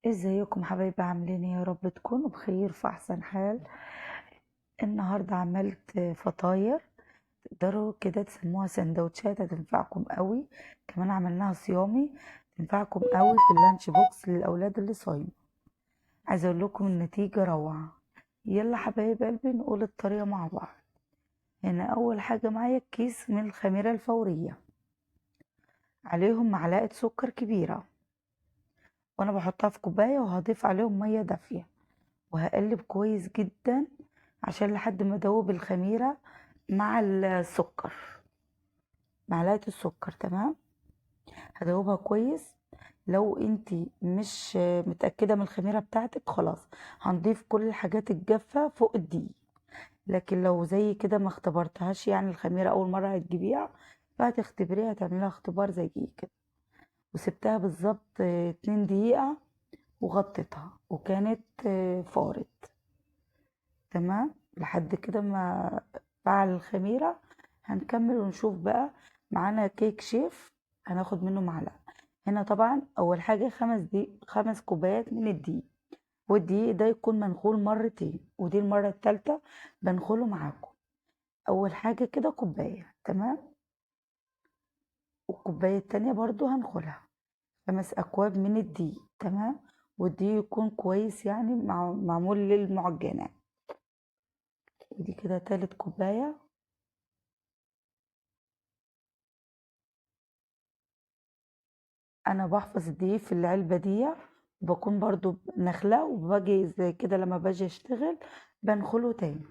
ازيكم حبايبي؟ عاملين ايه؟ يا رب تكونوا بخير في احسن حال. النهارده عملت فطاير، تقدروا كده تسموها سندوتشات، هتنفعكم قوي. كمان عملناها صيامي، تنفعكم قوي في ال lunch box للاولاد اللي صايمه. عايزه اقول لكم النتيجة روعه. يلا حبايب قلبي نقول الطريقة مع بعض. هنا اول حاجة معايا كيس من الخميره الفورية، عليهم معلقه سكر كبيرة، وانا بحطها في كوباية وهضيف عليهم مية دافيه، وهقلب كويس جدا عشان لحد ما ادوب الخميره مع السكر، معلقه السكر. تمام، هدوبها كويس. لو انتي مش متاكدة من الخميره بتاعتك خلاص هنضيف كل الحاجات الجافه فوق الدقيق، لكن لو زي كده ما اختبرتهاش، يعني الخميره اول مرة هتجيبيها فهتختبريها، تعمليها اختبار زي كده. وسبتها بالظبط 2 دقيقة وغطيتها، وكانت فارت. تمام، لحد كده ما فعل الخميره. هنكمل ونشوف بقى. معانا كيك شيف هناخد منه معلقه. هنا طبعا اول حاجة 5 كوبايات من الدقيق، والدقيق ده يكون منخول مرتين، ودي المرة الثالثة بنخله معاكم. اول حاجة كده كوباية، تمام، والكوبايه التانية برضو هنخلها. 5 اكواب من الدقيق، تمام، والدقيق يكون كويس يعني معمول للمعجنات. ودي كده تالت كوباية. انا بحفظ الدقيق في العلبة دي، وبكون برضو نخله، وباجي زي كده لما باجي اشتغل بنخله تاني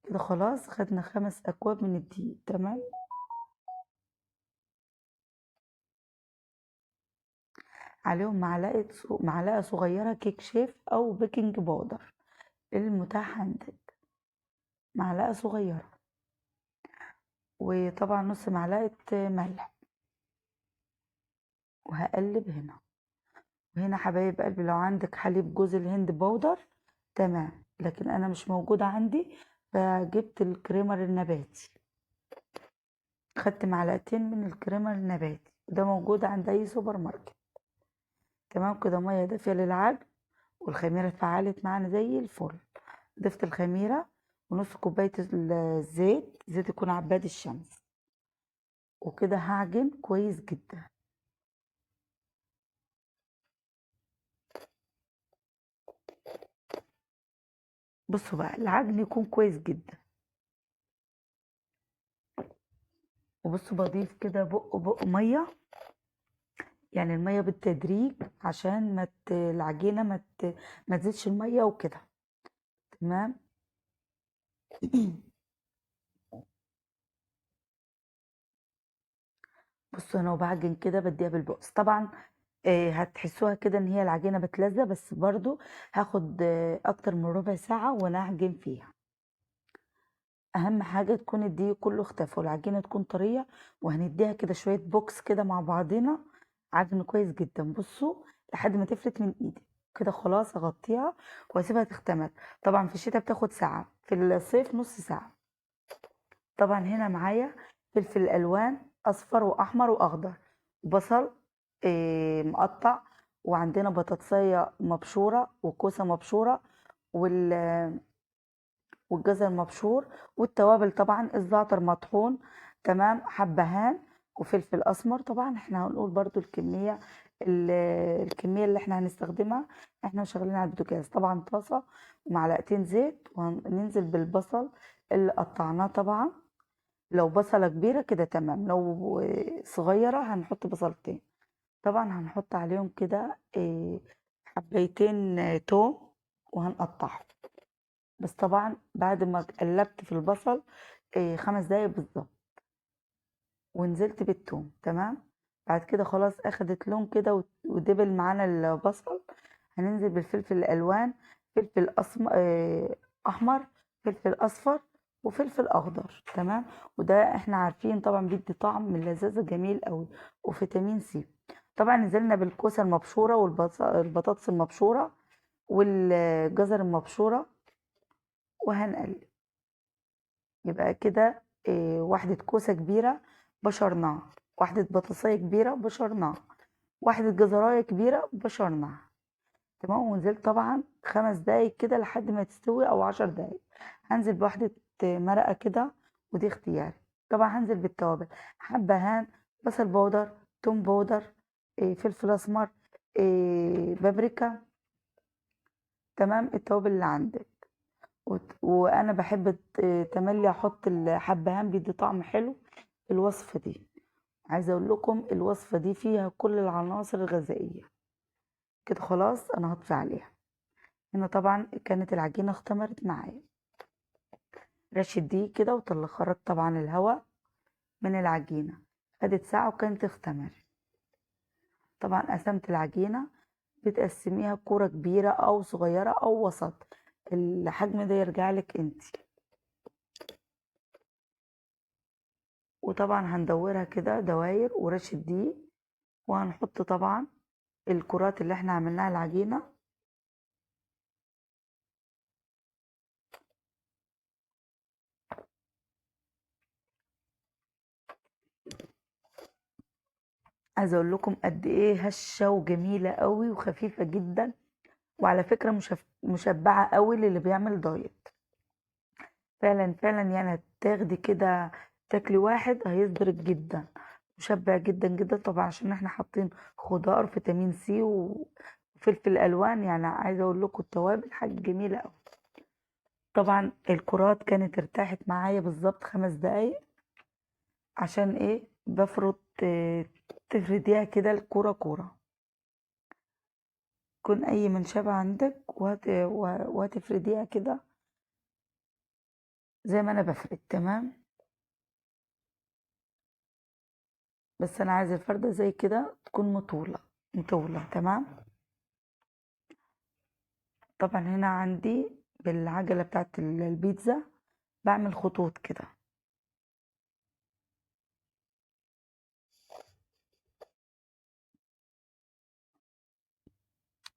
كده. خلاص خدنا 5 اكواب من الدقيق، تمام. عليهم معلقه صغيرة كيك شيف او baking powder المتاح عندك، معلقه صغيرة، وطبعا نص معلقه ملح. وهقلب هنا وهنا. حبايب قلبي لو عندك حليب جوز الهند powder تمام، لكن انا مش موجودة عندي فجبت ال creamer النباتي، خدت معلقتين من ال creamer النباتي، ده موجود عند اي سوبر ماركت. تمام كده، مية دافيه للعجن، والخميره اتفعلت معانا زي الفل. ضفت الخميره ونص كوباية الزيت، زيت يكون عباد الشمس، وكده هعجن كويس جدا. بصوا بقى العجن يكون كويس جدا. وبصوا بضيف كده بق بق مية، يعني المية بالتدريج عشان العجينة ما تزيدش المية وكده. تمام. بصوا انا وبعجن كده بديها بالبقص. طبعا، هتحسوها كده ان هي العجينة بتلزق، بس برضو هاخد، اكتر من ربع ساعة وانا اعجن فيها. اهم حاجة تكون الدقيق كله اختفى والعجينه تكون طرية، وهنديها كده شوية بوكس كده مع بعضنا، عجن كويس جدا. بصوا لحد ما تفلت من ايدي كده. خلاص اغطيها واسيبها تختمر. طبعا في الشتاء بتاخد ساعة، في الصيف نص ساعة. طبعا هنا معايا فلفل الوان اصفر واحمر واخضر، وبصل، مقطع، وعندنا بطاطسيه مبشوره وكوسه مبشوره والجزر مبشور، والتوابل طبعا الزعتر مطحون، تمام، حبهان وفلفل اسمر. طبعا احنا هنقول برضو الكمية اللي احنا هنستخدمها. احنا شغالين على البوتاجاز. طبعا طاسه ومعلقتين زيت، وهننزل بالبصل اللي قطعناه. طبعا لو بصله كبيرة كده تمام، لو صغيرة هنحط بصلتين. طبعا هنحط عليهم كده، حبيتين توم وهنقطعهم. بس طبعا بعد ما قلبت في البصل، 5 دقايق بالظبط، ونزلت بالثوم. تمام، بعد كده خلاص اخدت لون كده ودبل معانا البصل. هننزل بالفلفل الالوان، فلفل احمر، فلفل اصفر، وفلفل اخضر. تمام، وده احنا عارفين طبعا بيدي طعم من لذاذه جميل قوي، وفيتامين سي. طبعا نزلنا بالكوسه المبشوره والبطاطس المبشوره والجزر المبشوره، وهنقلب. يبقى كده، واحدة كوسة كبيرة بشرناها، واحدة بطاطسية كبيرة بشرناها، واحدة جزراية كبيرة بشرناها. تمام. ونزلت طبعا 5 دقايق كده لحد ما تستوي او 10 دقايق. هنزل بواحدة مرقة كده، ودي اختياري. طبعا هنزل بالتوابل، حبهان، بصل بودر، توم بودر، فلفل اسمر، بابريكا. تمام. التوابل اللي عندك. وانا بحب تملي احط الحبهان، بيدي طعم حلو الوصفة دي. عايزة اقول لكم الوصفة دي فيها كل العناصر الغذائية كده. خلاص انا هطفي عليها. هنا طبعا كانت العجينة اختمرت معايا. رشة دقيق كده وطلع، خرج طبعا الهواء من العجينة. خدت ساعة وكانت اختمرت. طبعا قسمت العجينة، بتقسميها كورة كبيرة او صغيرة او وسط، الحجم ده يرجع لك انتي. وطبعا هندورها كده دواير ورشة دقيق، وهنحط طبعا الكرات اللي احنا عملناها العجينة. عايزه اقول لكم قد ايه هشه وجميلة قوي وخفيفة جدا، وعلى فكرة مشبعة قوي للي بيعمل دايت. فعلا فعلا هتاخدي كده تاكلي واحد هيصدرك جدا، مشبع جدا جدا. طبعا عشان احنا حاطين خضار فيتامين سي وفلفل الوان، عايزه اقول لكم التوابل حاجة جميلة قوي. طبعا الكرات كانت ارتاحت معايا بالظبط 5 دقايق. عشان ايه؟ بفرط، تفرديها كده الكرة كرة، يكون اي منشبة عندك وهتفرديها كده زي ما انا بفرد. تمام. بس انا عايزه الفردة زي كده تكون مطولة. تمام. طبعا هنا عندي بالعجلة بتاعت البيتزا بعمل خطوط كده.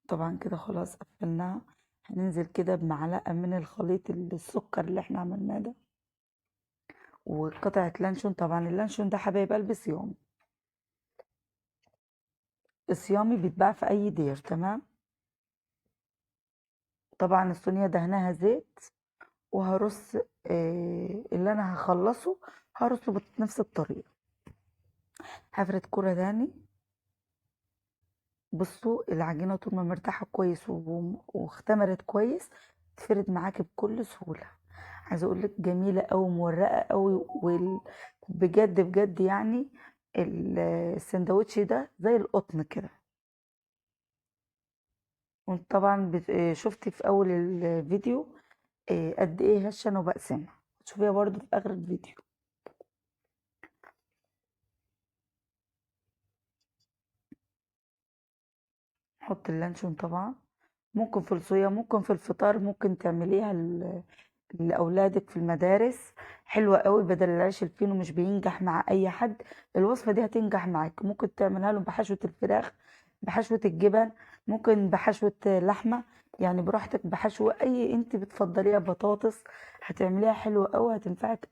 طبعا كده خلاص قفلناها. هننزل كده بمعلقة من الخليط السكر اللي احنا عملناه ده، وقطعة لانشون. طبعا اللانشون ده حبايب قلبي صيامي، الصيامي بيتباع في اي دير. تمام. طبعا الصينية دهناها زيت، وهرص، اللي انا هخلصه هرصه بنفس الطريقة. هفرد كرة تاني. بصوا العجينة طول ما مرتاحة كويس واختمرت كويس تفرد معاكي بكل سهولة. عايزة اقول لك جميلة قوي، مورقة قوي، بجد بجد السندوتش ده زي القطن كده. وطبعا شفتي في اول الفيديو، قد ايه هشه انا وبقسمها، تشوفيها برضو في اخر الفيديو. نحط اللانشون طبعا، ممكن في الصويا، ممكن في الفطار، ممكن تعمليها لاولادك في المدارس. حلوة قوي بدل العيش الفينو، مش بينجح مع اي حد. الوصفة دي هتنجح معاك. ممكن تعملها لهم بحشوه الفراخ، بحشوه الجبن، ممكن بحشوه لحمه، براحتك، بحشوه اي انت بتفضليها، بطاطس. هتعمليها حلوة قوي، هتنفعك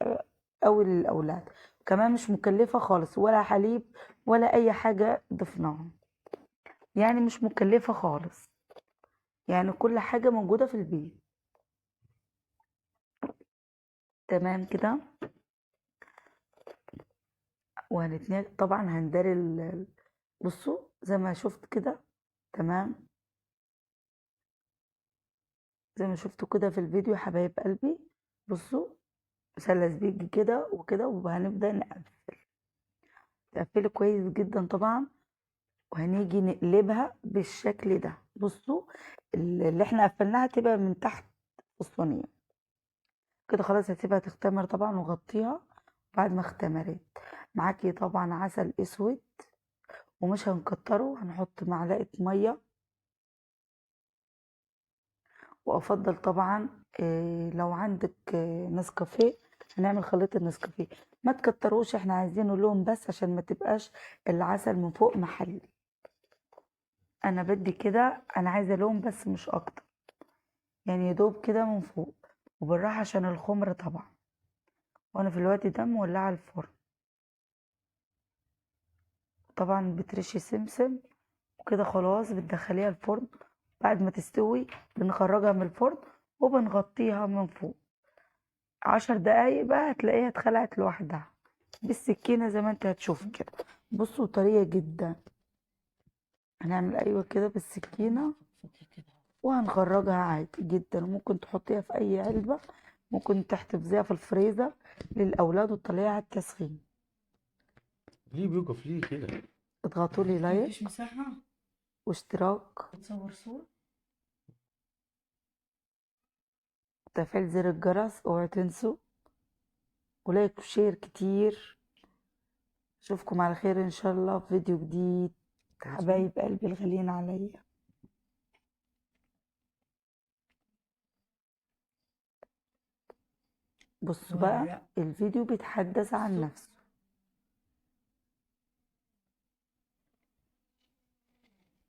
قوي للاولاد. كمان مش مكلفة خالص، ولا حليب ولا اي حاجة ضفناها، مش مكلفة خالص، كل حاجة موجودة في البيت. تمام كده. وهنتنيك طبعا، هنداري بصوا زي ما شفت كده. تمام زي ما شفتوا كده في الفيديو حبايب قلبي. بصوا مثلث بيجي كده وكده، وهنبدأ نقفل. تقفلي كويس جدا طبعا، وهنيجي نقلبها بالشكل ده. بصوا اللي احنا قفلناها تبقى من تحت الصينية كده. خلاص هسيبها تختمر طبعا وغطيها. بعد ما اختمرت معاكي طبعا عسل اسود، ومش هنكتره، هنحط معلقة مية. وافضل طبعا، لو عندك، نسكافيه، هنعمل خليط النسكافيه. ما تكتروش، احنا عايزينه لون بس عشان ما تبقاش العسل من فوق محلي. انا بدي كده، انا عايزه لون بس مش اكتر، يدوب كده من فوق، وبالراحه عشان الخمر طبعا. وانا في الوقت ده مولعه الفرن طبعا، بترشي سمسم وكده. خلاص بتدخليها الفرن بعد ما تستوي بنخرجها من الفرن وبنغطيها من فوق 10 دقايق بقى، هتلاقيها اتخلعت لوحدها بالسكينة زي ما انت هتشوف كده. بصوا طرية جدا. هنعمل ايوه كده بالسكينة وهنخرجها عادي جدا. وممكن تحطيها في اي علبة، ممكن تحتفظيها في الفريزر للاولاد وتطلعيها على التسخين. ليه بيوقف ليه كده؟ اضغطوا لي like مفيش مساحة واشتراك تصور صورة وتفعيل زر الجرس، اوعوا تنسوا، و like و share كتير. اشوفكم على خير ان شاء الله في فيديو جديد. حبايب قلبي الغاليين عليا. بصوا بقى ورق. الفيديو بيتحدث عن نفسه.